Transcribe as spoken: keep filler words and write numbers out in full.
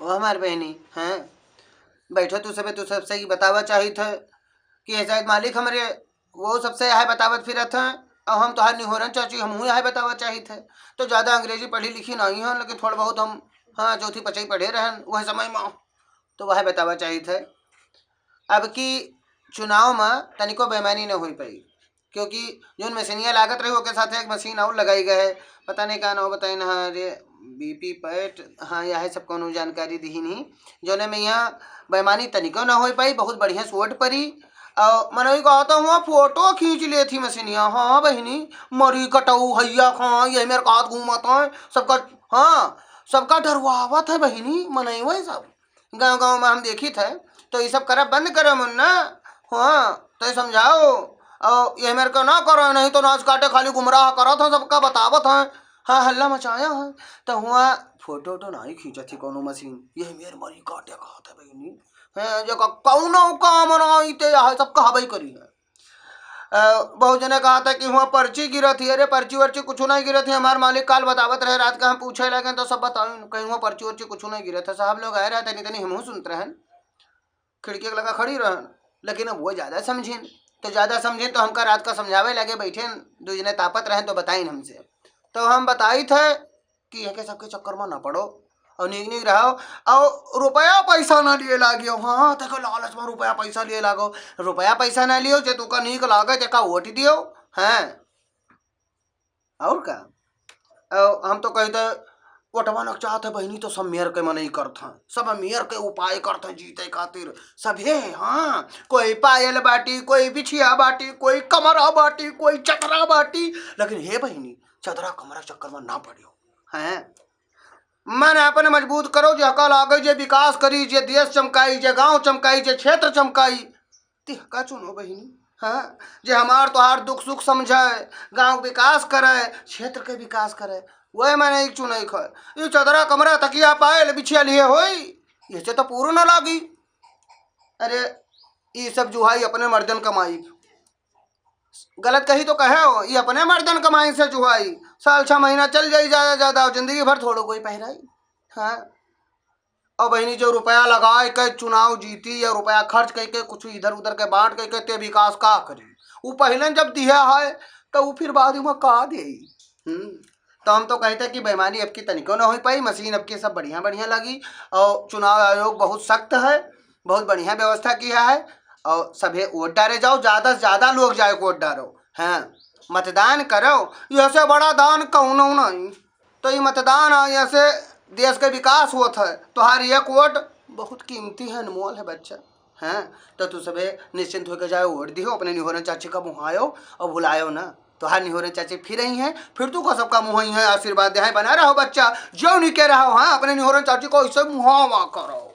ओ हमार बहिनी, हैं? बैठो तू सबे, तू सबसे ही बतावा चाहित है कि ये शायद मालिक हमरे, वो सबसे यह बतावत फिरत हैं, और हम तोहार निहोरन चाची, हमहूँ यह बतावा चाहित है। तो ज्यादा अंग्रेजी पढ़ी लिखी नहीं है, लेकिन थोड़ा बहुत हम, हाँ, चौथी पचई पढ़े रहन वह समय में, तो वह बतावा चाहित है। अब की चुनाव में तनिको बेईमानी न हो पाई, क्योंकि जौन मशीनिया लागत रही, ओके साथे एक मशीन और लगाई गए है, पता नहीं का नाम बताइन, हाँ रे, बीपी पैट, हाँ, यह सब कौनो जानकारी दिही नहीं, जौने में यहाँ बेईमानी तनिको न हो पाई, बहुत बढ़िया से वोट पड़ी। और मनोई कहा तो हुआ फोटो खींच ले थी मशीनिया, हाँ बहिनी, मरी कटऊ हैया खां, यही मेरे का हाथ घूमत है, सबका, हाँ, सबका डरवावत है बहिनी, मनई वही सब। गाँव गाँव में हम देखित है, तो ये सब करब बंद करो मुन्ना। हाँ, तो ये समझाओ, और ये मेरे को ना करो, नहीं तो नाच काटे खाली गुमराह करत है, सबका बतावत है, हाँ, हल्ला मचाया है। तो हुआ फोटो वोटो नहीं खींचत थी कौनो मशीन, ये मेरे मरी काटे कहत है बहिनी। हैं, जो का-, कौनो काम नहीं ते यहाँ सब कहबे करी है। अ, बहुत जने कहा था कि हुआ पर्ची गिरत ही, अरे पर्ची वर्ची कुछ नहीं गिरत ही, हमार मालिक काल बतावत रहे, रात का हम पूछे लगे तो सब बताओ, कहीं हुआ पर्ची वर्ची कुछ नहीं गिरत है। साहब लोग आए रहते, नहीं तनी हमहूँ सुनत रहन, खिड़की के लगा खड़ी रहन, लेकिन अब वो ज्यादा समझिन, तो ज्यादा समझिन तो हमका रात का समझावे लगे, बैठे दो जने तापत रहन तो बताइन हमसे, तो हम बताई थे कि यह के सबके चक्कर में ना पड़ो और नीक नीक रहो और रुपया पैसा ना लिए लागियो। हाँ, देखो लालच में रुपया पैसा लिए लागो, रुपया पैसा ना लियो, जे तुका नीक लागे तेका वोट दियो। हैं, और का? और हम तो कहते वोटवा न चाहत है बहिनी, तो सब मेर के मनई करत हैं, सब मेर के उपाय करत हैं जीते खातिर, सभे। हाँ, कोई पायल बाटी, कोई बिछिया बाटी, कोई कमरा बाटी, कोई चतरा बाटी, लेकिन हे बहिनी, चतरा कमरा चक्कर में ना पड़ियो। हैं, मन अपन मजबूत करो, जेहका लागे जे विकास करी, जे देश चमकाई, जे गांव चमकाई, जे क्षेत्र चमकाई, तिहका चुनो बहिनी। हाँ, जे हमार तोहार दुख सुख समझे, गांव विकास करे, क्षेत्र के विकास करे, वह मनई चुनई ख। ये चदरा कमरा तकिया पायल बिछिया लिए होई, ये से तो पूरो ना लागी। अरे, ये सब जुहाई अपने मर्दन कमाई। गलत कही तो कहे हो, ये अपने मर्दन कमाई से जुहाई। साल छह महीना चल जाई ज्यादा ज्यादा, और जिंदगी भर थोड़ो कोई पहराई। हाँ, और बहिनी जो रुपया लगाए के चुनाव जीती या रुपया खर्च करके कुछ इधर उधर के बांट करके ते विकास का करी? वो पहले जब दिया है तो वो फिर बाद में का देई? हम्म, तो हम तो कहते कि बेईमानी अब की तनिको न हो पाई, मशीन अब की सब बढ़िया बढ़िया लगी। और चुनाव आयोग बहुत सख्त है, बहुत बढ़िया व्यवस्था किया है, और सभे वोट डारे जाओ, ज्यादा से ज्यादा लोग जाए वोट डारो। हाँ, मतदान करो, यह से बड़ा दान कौनो नहीं। तो ये मतदान है, यहाँ से देश के विकास होत है। तोहार एक वोट बहुत कीमती है, अनमोल है बच्चा। हैं, तो तू सबे निश्चिंत होके जाओ, वोट दियो, अपने निहोरन चाची का मुहायो और भुलायो ना। तोहार निहोरन चाची फिर आई हैं, फिर तू का सबका मुहाई है, आशीर्वाद दे हैं, बना रहो बच्चा, जो निके रहो। हाँ, अपने निहोरन चाची को ऐसे मुहावा करो।